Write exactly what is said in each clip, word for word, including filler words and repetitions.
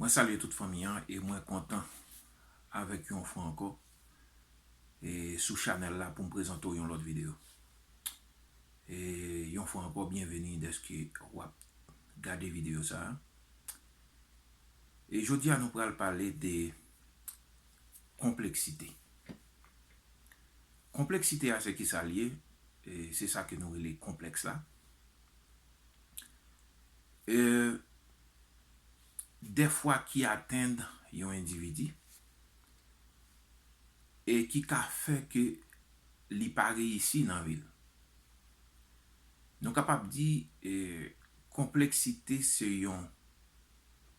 Mwen salye tout fanmi an e mwen kontan avèk yon fwa ankò e sou chanèl la pou m prezante w yon lòt videyo. E yon fwa ankò, byenveni dèske w ap gade videyo sa a. E jodi a, nou pral pale de konpleksite. Konpleksite a, se ki sa l ye? E se sa ke nou rele konplèks la. E dèfwa ki atenn yon endividi e ki ka fè ke li pa reyisi nan vi l. Nou kapab di, e, konpleksite se yon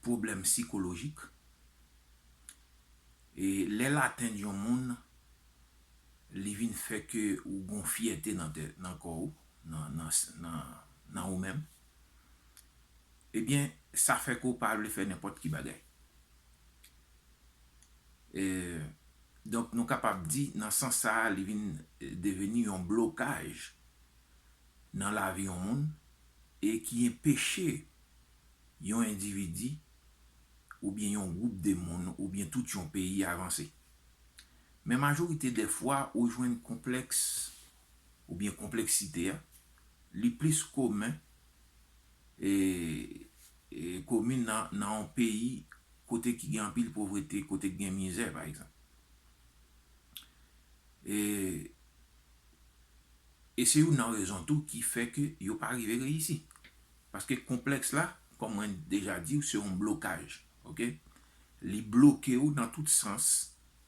pwoblèm sikolojik. E lè l atenn yon moun, li vin fè ke ou gon fyète nan tèt, nan kò w, nan, nan, nan, nan ou menm. Ebyen, sa fè ke w pa vle fè nenpòt ki bagay. E, donk, nou kapab di, nan sans sa a, li vin, e, deveni yon blokaj nan lavi yon moun e ki enpeche yon endividi oubyen yon gwoup de moun oubyen tout yon peyi avanse. Men majorite dè fwa, ou jwenn konplèks oubyen konpleksite a, li plis komen e, e komin nan, nan yon peyi kote ki gen anpil povrete, kote ki gen mizè, pa egzanp. E, e se youn nan rezon tou ki fè ke yo pa rive reyisi. Paske konplèks la, kòm mwen deja di w, se yon blokaj, oke? Li bloke w nan tout sans,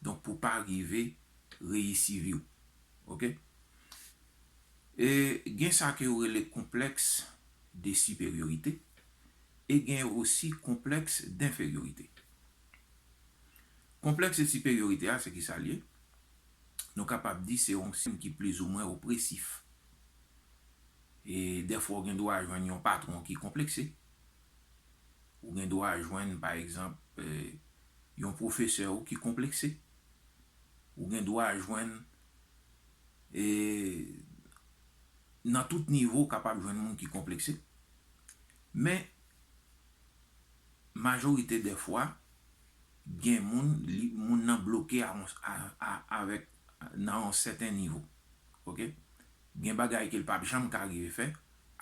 donk pou pa rive reyisi vi w, oke? E gen sa ke yo rele konplèks de siperyorite, e gen osi konplèks denferyorite. Konplèks de siperyorite a, se ki sa l ye? Nou kapab di se yon sistèm ki plizoumwen opresif. E dèfwa, w gen dwa jwenn yon patwon ki konplekse. Ou gen dwa jwenn, pa egzanp, e, yon pwofesè w ki konplekse. Ou gen dwa jwenn, e, nan tout nivo, w kapab jwenn moun ki konplekse. Men, majorite dè fwa, gen moun, li, moun nan bloke a, a, a, avèk, nan yon sèten nivo. Oke? Gen bagay ke l p ap janm ka rive fè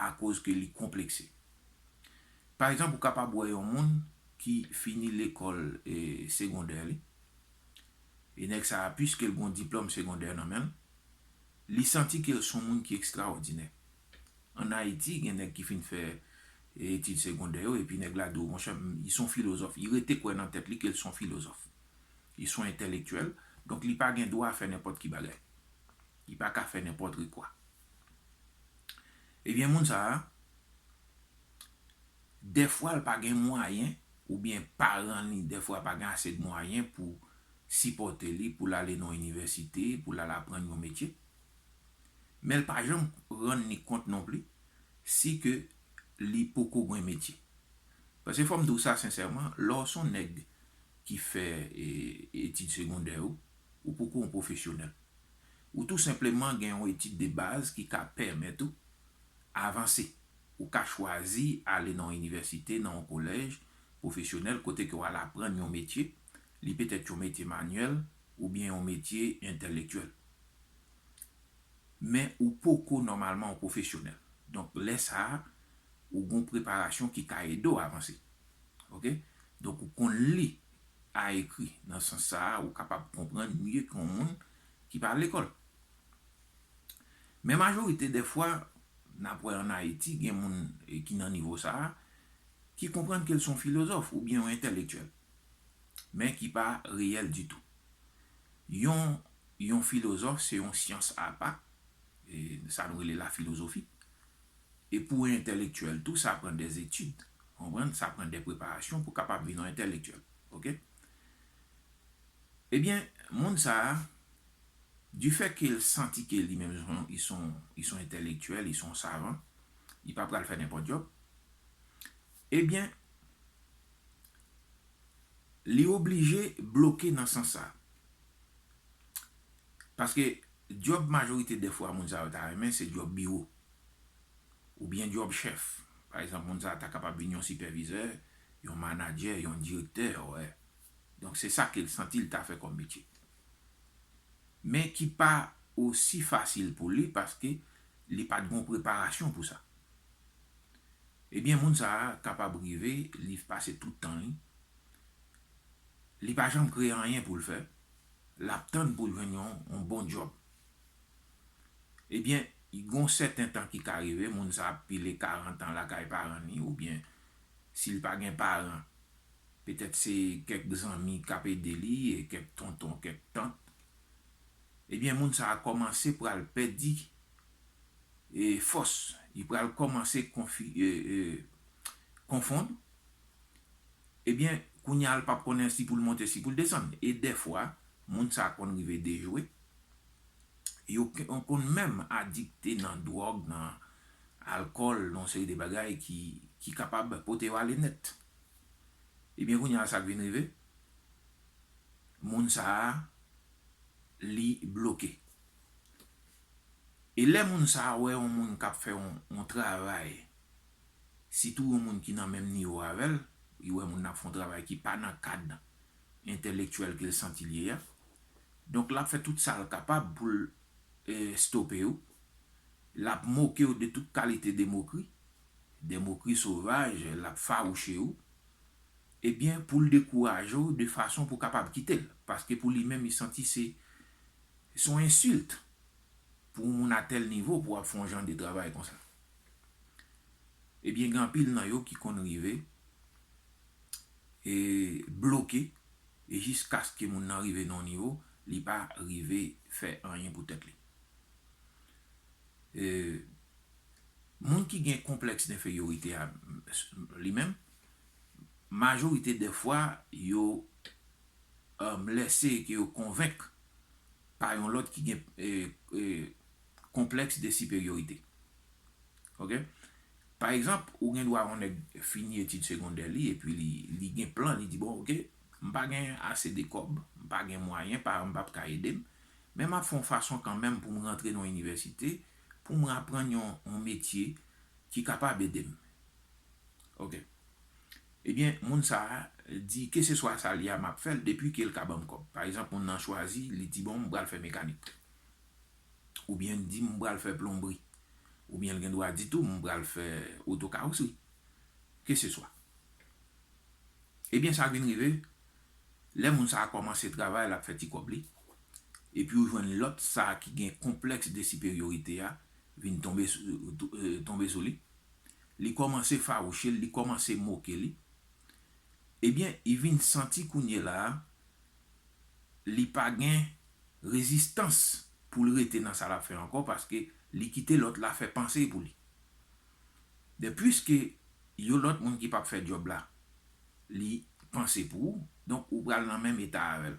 akoz ke li konplekse. Pa egzanp, ou kapab wè yon moun ki fini lekòl, e, segondè li. E nèg sa a, piske l gon diplòm segondè nan men l, li santi ke l s on moun ki ekstraòdinè. Ann Ayiti, gen nèg ki fin fè, e, etid segondè yo, epi nèg la di w, monchè, m, li s on filozòf. Li rete kwè nan tèt li ke l s on filozòf. Li s on entèlektyèl, donk li pa gen dwa fè nenpòt ki bagay. Li pa ka fè nenpòt rekwa. Ebyen, moun sa a, dèfwa l pa gen mwayen, oubyen paran li, dèfwa pa gen ase de mwayen pou sipòte li, pou l ale nan yon inivèsite, pou l al aprann yon metye. Men l pa janm rann li kont non pli, si ke li poko gen metye. Paske fò m di w sa sensèman, lè w s on nèg ki fè, e, etid segondè yo, ou poko yon pwofesyonèl. Ou tou senpleman gen yon etid de baz ki ka pèmèt ou avanse. Ou ka chwazi ale nan yon inivèsite, nan yon kolèj pwofesyonèl, kote ke w al aprann yon metye, li petèt yon metye manyèl oubyen yon metye entèlektyèl. Men ou poko nòmalman yon pwofesyonèl. Donk, lè sa a, ou gon preparasyon ki ka ede w avanse. Oke? Donk, ou konn li a ekri. Nan sans sa a, ou kapab konprann mye ke yon moun ki pa al lekòl. Men majorite dè fwa, n ap wè ann Ayiti, gen moun, e, ki nan nivo sa a, ki konprann ke l s on filozòf oubyen yon entèlektyèl, men ki pa reyèl ditou. Yon, yon filozòf, se yon syans apa, e, sa nou rele lafilozofi. E pou entèlektyèl tou, sa pran dè etid, konprann? Sa pran dè preparasyon pou kapab vin yon entèlektyèl. Oke? Ebyen, moun sa a, difè ke l santi ke li menm, li s on, li s on entèlektyèl, li s on savan, li pa pral fè nenpòt djòb, ebyen, li oblije bloke nan sans sa. Paske djòb majorite dè fwa moun sa yo ta renmen, se djòb biwo. Oubyen djòb chèf. Pa egzanp, moun sa a ta kapab vin yon sipèvizè, yon manadjè, yon direktè, wè. Donk, se sa ke l santi l ta fè kòm metye. Men ki pa osi fasil pou li paske li pa t gen preparasyon pou sa. Ebyen, moun sa a kapab rive, li pase tout tan li, li pa janm kreye anyen pou l fè, l ap tann pou l jwenn yon, yon bon djòb. Ebyen, gen yon sèten tan ki ka rive, moun sa ap pile karant an lakay paran li, oubyen si l pa gen paran, petèt se kèk zanmi k ap ede li, e kèk tonton, kèk tant. Ebyen, moun sa a kòmanse pral pèdi e, fòs, li pral kòmanse konfi, e, e, konfonn. Ebyen, kounye a, l p ap konnen si pou l monte, si pou l desann. E dèfwa, moun sa a konn rive dejwe. Yo k-, yo konn menm adikte nan dwòg, nan alkòl, nan yon seri de bagay ki, ki kapab pote yo ale nèt. Ebyen, kounye a, sa k vin rive, moun sa a, li bloke. E lè moun sa a wè yon moun k ap fè yon, yon travay, sitou yon moun ki nan menm nivo avè l, li wè moun nan ap fè yon travay ki pa nan kad entèlektyèl ke l santi l ye a, donk, l ap fè tout sa l kapab pou l, e, stope w. L ap moke w de tout kalite de mokri, de mokri sovaj, l ap fawouche w. Ebyen, pou l dekouraje w de fason pou w kapab kite l. Paske pou li menm, li santi se, se yon ensilt pou yon moun a tèl nivo pou w ap fè yon jan de travay konsa. Ebyen, gen anpil nan yo ki konn rive, e, bloke, e jiskaske moun nan rive nan yon nivo, li pa rive fè anyen pou tèt li. E, moun ki gen konplèks denferyorite a, li menm, majorite dè fwa, yo, um, lèse ke yo konvenk pa yon lòt ki gen, e, e, konplèks de siperyorite. Oke? Pa egzanp, ou gen dwa yon nèg fini etid segondè li, epi li, li gen plan, li di, "Bon, oke, m pa gen ase de kòb, m pa gen mwayen, paran m p ap ka ede m, men m ap fè yon fason kanmenm pou m rantre nan yon inivèsite, pou m aprann yon, yon metye ki kapab ede m." Oke. Ebyen, moun sa a di, "Keseswa sa l ye a, m ap fè l depi ke l ka ban m kòb." Pa egzanp, moun nan chwazi, li di, "Bon, m pral fè mekanik." Oubyen l di, "M pral fè plonbri." Oubyen l gen dwa di tou, "M pral fè oto kawosri." Keseswa. Ebyen, sa k vin rive, lè moun sa a kòmanse travay, l ap fè ti kòb li, epi ou jwenn lòt sa a ki gen konplèks de siperyorite a vin tonbe sou, tonbe sou li. Li kòmanse fawouche l, li kòmanse moke li. Ebyen, li vin santi kounye la a, li pa gen rezistans pou l rete nan sa l ap fè ankò, paske li kite lòt la fè panse pou li. Men piske yon lòt moun ki p ap fè djòb la, li panse pou ou, donk ou pral nan menm eta avè l.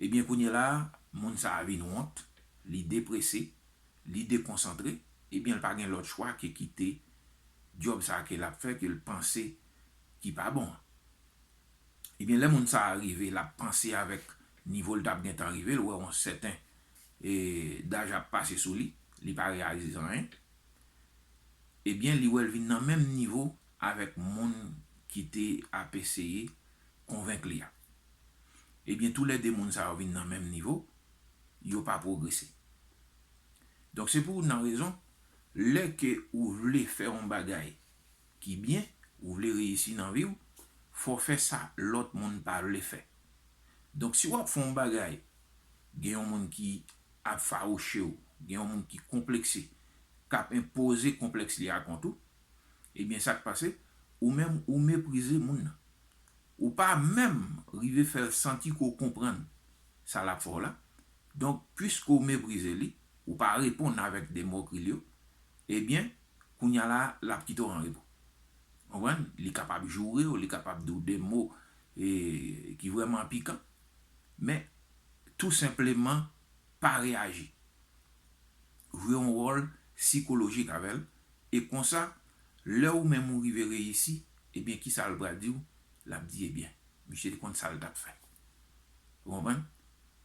Ebyen, kounye la a, moun sa a vin wont, li deprese, li dekonsantre, ebyen, l pa gen lòt chwa ke kite djòb sa a ke l ap fè, ke l panse ki pa bon an. Ebyen, lè moun sa a rive, l ap panse avèk nivo l t ap gentan rive, l wè yon sèten, e, daj ap pase sou li, li pa reyalize anyen. Ebyen, li wè l vin nan menm nivo avèk moun ki te ap eseye konvenk li a. Ebyen, toulède moun sa yo vin nan menm nivo, yo pa pwogrese. Donk, se pou nan rezon, lè ke ou vle fè yon bagay ki byen, ou vle reyisi nan vi w, fò w fè sa lòt moun pa vle fè. Donk, si w ap fè yon bagay, gen yon moun ki ap fawouche w, gen yon moun ki konplekse, k ap enpoze konplèks li a kont ou, ebyen, sa k pase, ou menm, ou meprize moun nan. Ou pa menm rive fè l santi ke w konprann sa l ap fè w la. Donk, piske w meprize li, ou pa reponn avèk de mokri l yo, ebyen, kounye a la, l ap kite w an repo. Konprann? Li kapab joure w, li kapab di w de mo, e, ki vrèman pikan. Men, tou senpleman, pa reyaji. Jwe yon wòl sikolojik avè l, e konsa, lè ou menm ou rive reyisi, ebyen, kisa l pral di w? L ap di, "Ebyen, misye te konn sa l t ap fè." Ou konprann?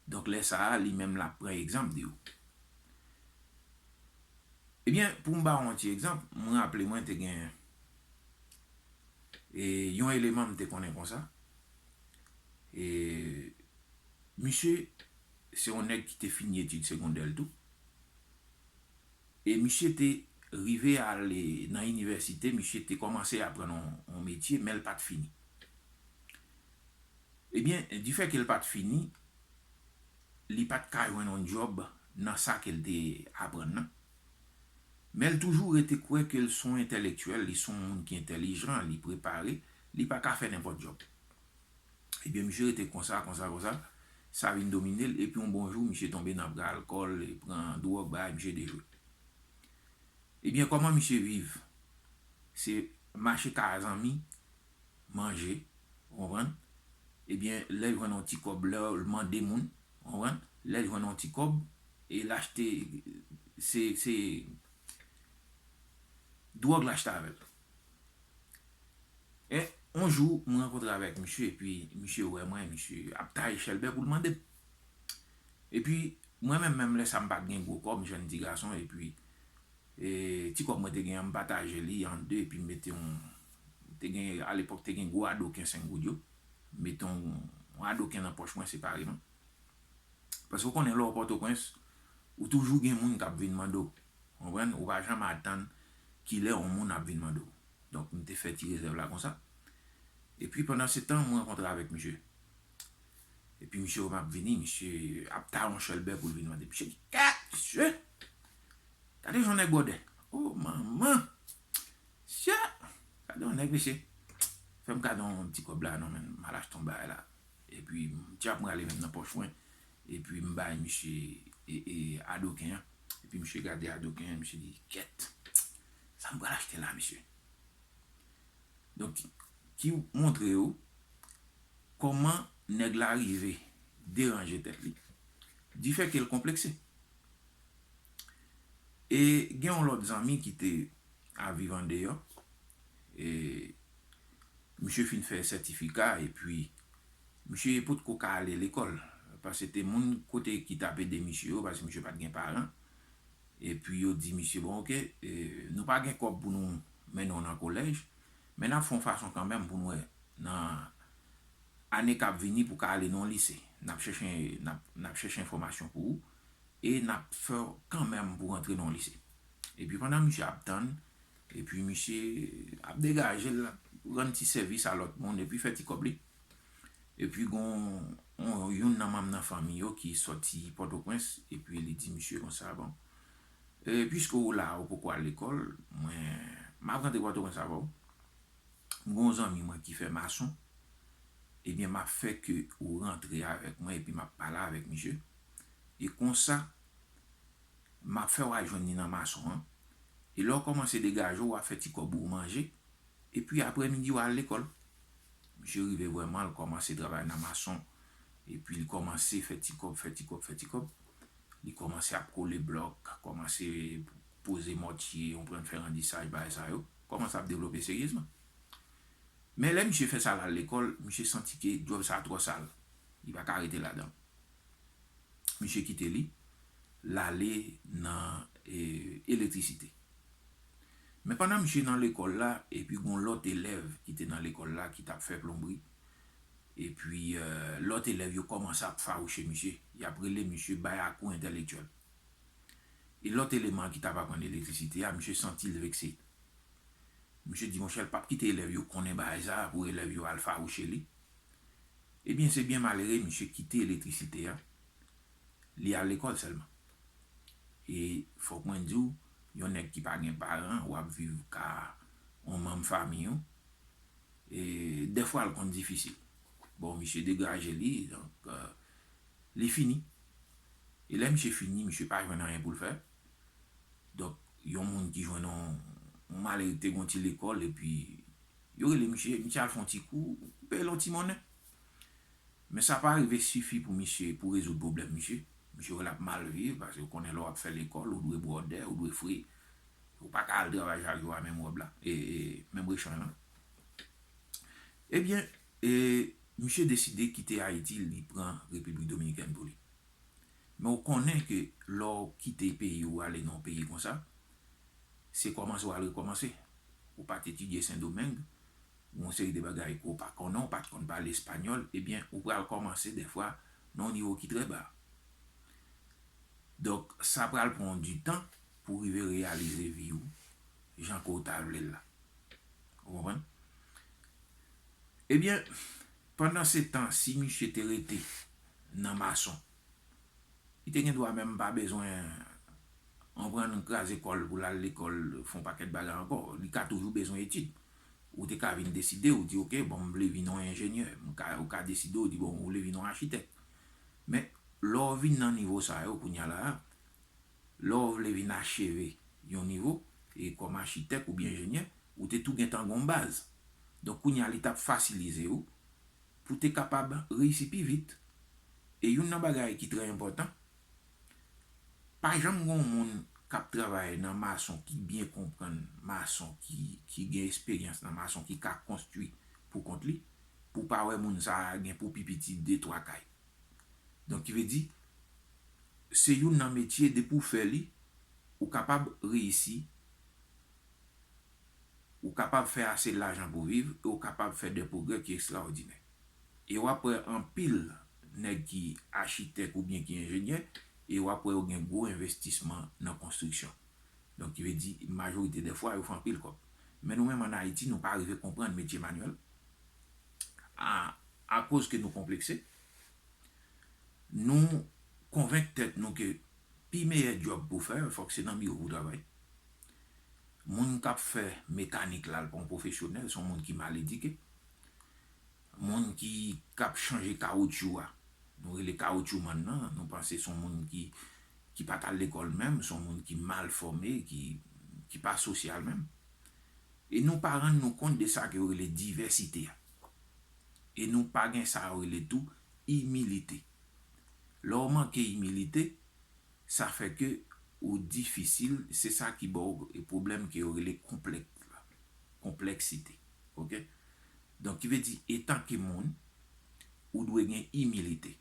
Donk, lè sa a, li menm l ap pran egzanp de ou. Ebyen, pou m ba w yon ti egzanp, mwen raple mwen te gen E yon eleman m te konnen konsa, e misye se yon nèg ki te fini etid segondè l tou. E misye te rive ale nan inivèsite, misye te kòmanse aprann yon, yon metye, men l pa t fini. Ebyen, difè ke l pa t fini, li pa t ka jwenn yon djòb nan sa ke l te aprann nan. Men l toujou rete kwè ke l se yon entèlektyèl, li se yon moun ki entèlijan, li prepare, li pa ka fè nenpòt djòb. Ebyen, misye rete konsa, konsa, konsa, sa vin domine l, epi yon bon jou, misye tonbe nan bra alkòl, li pran dwòg, bagay, misye dejwe. Ebyen, kòman misye viv? Se mache kay zanmi, manje, ou konprann? Ebyen, lè l jwenn yon ti kòb, lè l mande moun, ou konprann? Lè l jwenn yon ti kòb, e l achte, se, se dwòg l achte avè l. E yon jou, mwen rankontre avèk misye, epi misye wè mwen, misye ap taye chèlbè pou l mande m. Epi, mwen menm, menm lè sa, m pa t gen gwo kòb, m jèn ti gason, epi, e, ti kòb mwen te gen an, m pataje li an de, epi m mete yon, te gen, alepòk, te gen gwo adoken senk goud yo, m mete yon, yon adoken nan pòch mwen separeman. Paske w konnen lè w Pòtoprens, ou toujou gen moun k ap vin mande w. Ou konprann? Ou pa janm atann kilè yon moun ap vin mande w. Donk, m te fè ti rezèv la konsa. Epi, pandan se tan, mwen rankontre avèk misye. Epi, misye wè m ap vini, misye ap taye yon chèlbè pou l vin mande. Misye di, "Kèt, mesye! Gade jan nèg bwòdè! O, manman! Sya! Gade yon nèg, mesye! Fè m gade yon ti kòb la, non, men, m al achte yon bagay la." Epi, m di ap m rale menm nan pòch mwen. Epi, m bay misye, e, e, adoken an. Epi, misye gade adoken an, misye di, "Kèt! Sa m pral achte la, mesye?" Donk, ki montre w kòman nèg la rive deranje tèt li, difè ke l konplekse. E gen yon lòt zanmi ki te ap viv andeyò, e misye fin fè sètifika, epi misye potko ka ale lekòl, paske te moun kote ki t ap ede misye yo, paske misye pa t gen paran. Epi yo di misye, "Bon, oke, e, nou pa gen kòb pou nou mennen w nan kolèj, men n ap fè yon fason kanmenm pou n wè nan ane k ap vini pou w ka ale nan yon lise. N ap chèche, n ap, n ap chèche enfòmasyon pou ou, e n ap fè w kanmenm pou w rantre nan yon lise." Epi pandan misye ap tann, epi misye ap degaje l, ap rann ti sèvis a lòt moun, epi fè ti kòb li. Epi gon, yon, youn nan manm nan fanmi yo ki sòti Pòtoprens, epi li di misye konsa, "Bon, e, piske w la, ou poko al lekòl, mwen, m ap rantre Pòtoprens avè w. M gon zanmi mwen ki fè mason, ebyen, m ap fè ke ou rantre avèk mwen, epi m ap pale avèk misye. E konsa, m ap fè w al jwenn li nan mason an. E lè w kòmanse degaje w, w ap fè ti kòb ou manje, epi aprè midi, w al lekòl." Misye rive vrèman, l kòmanse travay nan mason, epi l kòmanse fè ti kòb, fè ti kòb, fè ti kòb. Li kòmanse ap kole blòk, kòmanse poze mòtye, yon pran fè randisaj, bagay sa yo. Kòmanse ap devlope seryezman. Men lè misye fè sa, l al lekòl, misye santi ke djòb sa twò sal. Li pa ka rete ladan. Misye kite li, l ale nan, e, elektrisite. Men pandan misye nan lekòl la, epi gon lòt elèv ki te nan lekòl la ki t ap fè plonbri, epi, e, lòt elèv yo kòmanse ap fawouche misye, y ap rele misye bay a kou entèlektyèl. E lòt eleman ki t ap aprann elektrisite a, misye santi l vekse. Misye di, "Monchè, l p ap kite elèv yo konnen bagay sa a pou elèv yo al fawouche li." Ebyen, se byen malere, misye kite elektrisite a. Li al lekòl sèlman. E fòk mwen di w, yon nèg ki pa gen paran, w ap viv ka yon manm fanmi w, e dèfwa l konn difisil. Bon, misye degaje li, donk, e, li fini. E lè misye fini, misye pa jwenn anyen pou l fè. Donk, yon moun ki jwenn yon, yon malere ki te gon ti lekòl, epi yo rele misye, misye al fè yon ti kou, peye l yon ti monnen. Men sa pa rive sifi pou misye, pou rezoud pwoblèm misye. Misye wè l ap mal viv, paske ou konnen lè w ap fè lekòl, ou dwe bwòdè, ou dwe fre. Ou pa ka al travay chak jou a menm wòb la, e, e menm rechanj lan. Ebyen, e, misye deside kite Ayiti, li pran Repiblik Dominikèn pou li. Men ou konnen ke lè w kite peyi w ale nan yon peyi konsa, se kòmanse w al rekòmanse. Ou pa t etidye Sendomeng, yon seri de bagay ke w pa konnen, w pa t konn pale espanyòl, ebyen, ou pral kòmanse dèfwa nan yon nivo ki trè ba. Donk, sa pral pran w di tan pou w rive reyalize vi w jan ke w ta vle l la. Ou konprann? Ebyen, pandan se tan, si misye te rete nan mason, li te gen dwa menm pa bezwen anprann kraze kò l pou l al lekòl, fè yon pakèt bagay ankò. Li ka toujou bezwen etid. Ou te ka vin deside, ou di, "Ok, bon, m vle vin yon enjenyè." M ka, ou ka deside, ou di, "Bon, ou vle vin yon achitèk." Men, lè w vin nan nivo sa yo, kounye a la, lè w vle vin acheve yon nivo, e kòm achitèk oubyen enjenyè, ou te tou gentan gen yon baz. Donk, kounye a, li t ap fasilize w pou te kapab reyisi pi vit. E youn nan bagay ki trè enpòtan, pa janm gen yon moun k ap travay nan mason ki byen konprann mason, ki, ki gen esperyans nan mason, ki ka konstwi pou kont li, pou w pa wè moun sa a gen pou pi piti de twa kay. Donk, ki vle di, se youn nan metye, depi w fè li, ou kapab reyisi, ou kapab fè ase lajan pou viv, e ou kapab fè de pwogrè ki ekstraòdinè. E w ap wè anpil nèg ki achitèk oubyen ki enjenyè, e w ap wè yo gen gwo envestisman nan konstriksyon. Donk, ki vle di, majorite de fwa, yo fè anpil kòb. Men nou menm ann Ayiti, nou pa rive konprann metye manyèl. A, akoz ke nou konplekse, nou konvenk tèt nou ke pi meyè djòb pou fè, fòk se nan biwo pou travay. Moun k ap fè mekanik la, l pa yon pwofesyonèl, se yon moun ki mal edike. Moun ki, k ap chanje kawotchou a, nou rele kawotchoumann nan, nou panse se yon moun ki, ki pa t al lekòl menm, se yon moun ki mal fòme, ki, ki pa sosyal menm. E nou pa rann nou kont de sa ke yo rele divèsite a. E nou pa gen sa yo rele tou imilite. Lè w manke imilite, sa fè ke ou difisil, se sa ki ba w pwoblèm ke yo rele konplèks la, konplèksite. Oke? Donk, ki vle di, etanke moun, ou dwe gen imilite.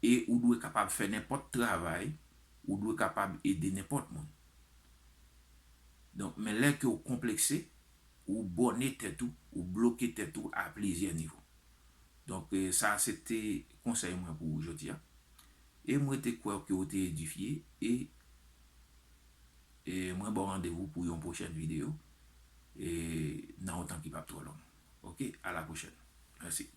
E ou dwe kapab fè nenpòt travay, ou dwe kapab ede nenpòt moun. Donk, men lè ke w konplekse, ou bòne tèt ou, ou bloke tèt ou a plizyè nivo. Donk, eh, sa se te konsèy mwen pou ou jodi a. E mwen te kwè ke w te edifye, e, e mwen ba w randevou pou yon pwochèn videyo, e nan yon tan ki p ap twò long. Oke, a la pwochèn. Mèsi.